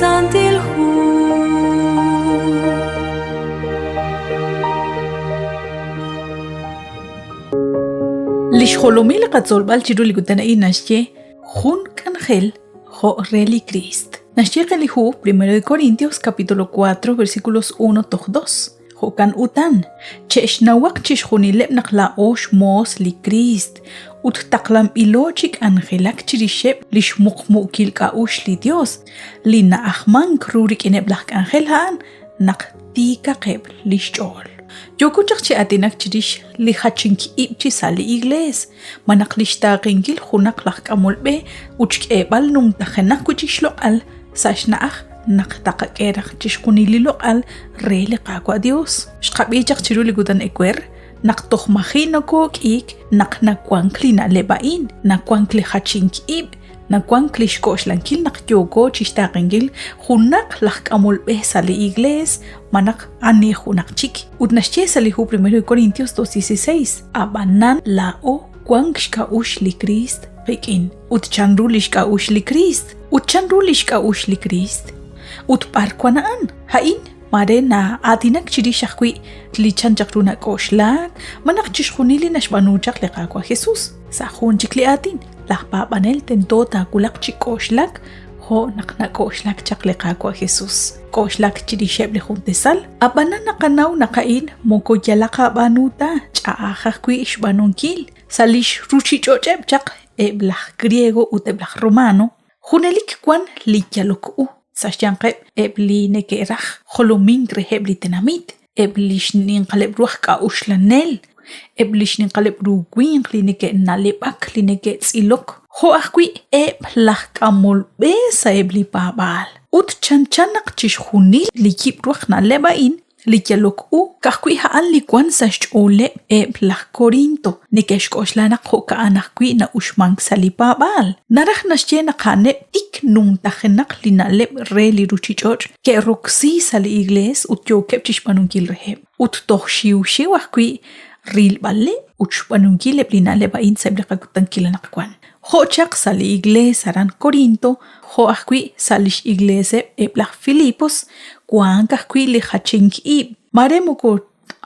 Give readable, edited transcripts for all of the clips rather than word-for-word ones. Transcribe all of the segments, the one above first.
Santil Hu. Li xjolomil li qatzolb'al chiru li kutan a'in naxye jun k'anjel jo' re li Kriist. Naxye qe li hu 1 de Corintios capítulo 4 versículos 1 toj 2. Jo'kan utan, che'xnawaq chixjunileb' naq laa'o xmoos li Kriist ut taqlanb'ilo chi k'anjelak chirixeb' li xmuqmuukil k'a'uxl li Yos, li na'ajmank ru rik'ineb' laj k'anjel a'an naq tiikaqeb' li xch'ool. Yooko chaq chi aatinak chirix li jachink ib' chi sa' li Iglees, malaj li xtaaqenkil junaq laj k'amol b'e ut xk'eeb'al numtajenaq wi' chik xloq'al sa' xna'aj naq taqak'e raj chixjunil li loq'al re li Qaawa' Dios. Xqab'i chaq chiru li kutan ewer naq toj maji' nokook'iik naq nawank li na'leb' a'in, nawank li jachink ib', nawank li xk'oxlankil naq yooko chixtaaqenkil junaq laj k'amol b'e sa' li Iglees malaj ani junaq chik. Ut naxye sa' li hu 1 Corintios 2:16, Ab'anan laa'o wank xk'a'uxl li Kriist qik'in. Ut chanru li xk'a'uxl li Kriist? Ut chanru li xk'a'uxl li Kriist? Ut b'ar wan a'an? A'in maare na'aatinak chirix ajwi' li chan chaq ru nak'oxlaak malaj chixjunil li naxb'aanu chaq li Qaawa' Jesus. Sa' jun chik li aatin, laj paab'anel tento taawulaq chi k'oxlak jo' naq nak'oxlak chaq li Qaawa' Jesus. K'oxlak chirixeb' li juntesal, ab'anan naqanaw naq a'in moko yalaq aab'aanu ta, ch'a'aj ajwi' xb'aanunkil. Sa' li xruuchich'och'eb' chaq eb' laj Griego ut eb' laj Romano, junelik wan li yalok u sa' xyanqeb' eb' li neke'raj jolomink reheb' li tenamit, eb' li xninqaleb' ru aj k'a'uxlanel, eb' li xninqaleb' ru winq li neke'na'leb'ak, li neke'tz'ilok, jo' ajwi' eb' laj k'amol b'e sa'eb' li paab'aal. Ut chanchan naq chixjunil li yib'ru aj na'leb' a'in Li yalok u ka'ajwi' a'an li wank sa' xch'ooleb' eb' laj Corinto, neke'xk'oxla naq jo'ka'an ajwi' na'uxmank sa' li paab'aal. Naraj naxye naq a'aneb' tik numtajenaq li na'leb' re li ruuchich'och' ke'roksi sa' li Iklees ut yookeb' chi xb'aanunkil reheb'. Ut toj xiwxiw ajwi' rilb'aleb' ut xb'aanunkil eb' li na'leb' a'in sa'eb' li qakutankil anaqwan. Jo' chaq sa' li Iklees aran Corinto, jo' ajwi' sa' li x'igleeseb' eb' laj Filipos, wank ajwi' li jachink ib', maare moko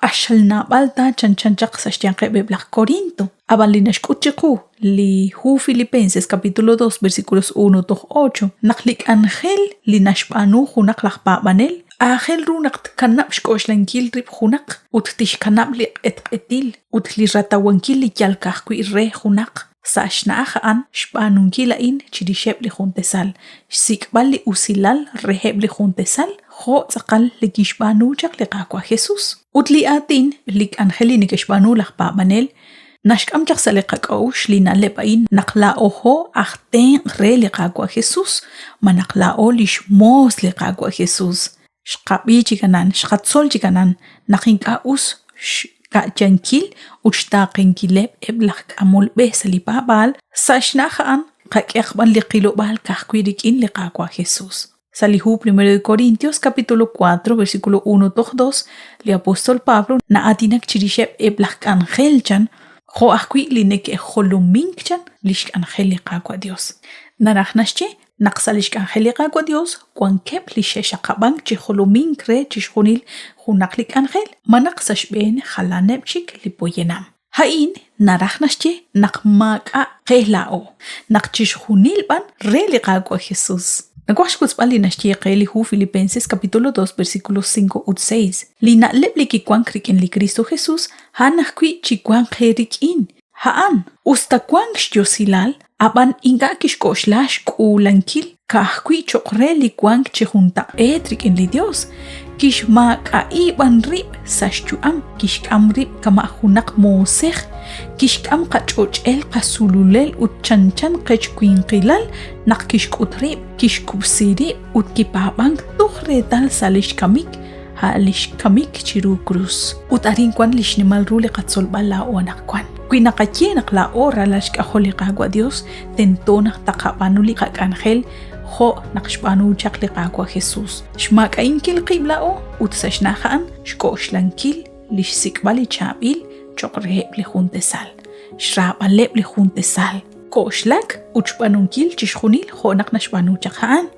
q'axal naab'al ta chanchan chaq sa' xyanqeb' eb' laj Corinto. Ab'an li naxk'ut chiqu li hu Filipenses capítulo 2 versículos 1 toj 8, naq li k'anjel li naxb'aanu junaq laj paab'anel aajel ru naq tkanab' xk'oxlankil rib' junaq ut tixkanab' li q'etq'etil ut li ratawankil li yal ka'ajwi' re junaq. Sa' xna'aj a'an xb'aanunkil a'in chirixeb' li juntesal, xsik'b'al li usilal reheb' li juntesal jo' tz'aqal li kixb'aanu chaq li Qaawa' Jesus. Ut li aatin, li k'anjel li neke'xb'aanu laj paab'anel, naxk'am chaq sa' li qak'a'uxl li na'leb' a'in naq laa'ojo aj tenq' re li Qaawa' Jesus, malaj laa'o li xmoos li Qaawa' Jesus. Xqab'i chik anan, xqatzol chik anan naq ink'a' us xka'yankil ut xtaaqenkileb' eb' laj k'amol b'e sa' li paab'aal, sa' xna'aj a'an qak'ehaq b'an li qilob'aal ka'ajwi' rik'in li Qaawa' Jesus. Sa' li hu Primero de Corintios capítulo 4 versículo 1 toj 2, li apóstol Pablo na'aatinak chirixeb' eb' laj k'anjel chan jo' ajwi' li neke'jolomink chan li xk'anjel li Qaawa' Dios. Naraj naxye Naq sa' lix k'anjel li Qaawa' Dios wankeb' li xe'xaqab'ank chi jolomink re chixjunil junaq li k'anjel, malaj sa' xb'een jalaneb' chik li poyanam. A'in naraj naxye naq maak'a' qe laa'o, naq chixjunil b'an re li Qaawa' Jesus. Nawaj xwotzb'al li naxye qe li hu Filipenses capítulo 2 versículos 5 ut 6, Li na'leb' li kiwank rik'in li Kristo Jesus, a'an ajwi' chiwanq eerik'in, A'an, us ta wank xyosilal, ab'an ink'a' kixk'oxla xk'uulankil ka'ajwi' cho'q re li wank chi juntaq'eet rik'in li Yos, kixmaak'a'i b'an rib' sa' xyu'am, kixk'am rib' kama' junaq moosej, kixk'am qach'och'el qasululel ut chanchan qech winqilal naq kixk'ut rib', kixkub'si rib' ut kipaab'ank toj reetal sa' li xkamik, a' li xkamik chiru krus. Ut arin wan li xnimal ru li qatzolb'al laa'o anaqwan. Wi naqaye naq laa'o ralal xk'ajol li Qaawa' Dios, tento naq taqab'aanu li qak'anjel jo' naq xb'aanu chaq li Qaawa' Jesus. Xmaak'a'inkil qib' laa'o ut sa' xna'aj a'an xk'oxlankil li xsik'b'al li chaab'il cho'q reheb' li juntesal, xraab'aleb' li juntesal, k'oxlak ut xb'aanunkil chixjunil jo' naq naxb'aanu chaq a'an.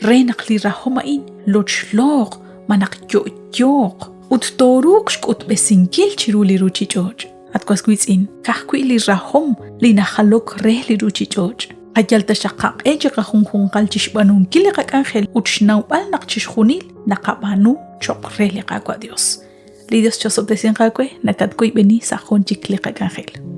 re naq li rahom a'in lochlooq malaj yo'yooq ut tooruuq xk'utb'esinkil chiru li ruuchich'och'. At was wiitz'in, ka'ajwi' li rahom li najalok re li ruuchich'och'. Qayal taxaq qaq'e chiqajunjunqal chi xb'aanunkil li qak'anjel ut xnawb'al naq chixjunil naqab'aanu cho'q re li Qaawa' Yos. Li Yos chosob'tesinq aawe, nakatwoyb'eni sa' jun chik li qak'anjel.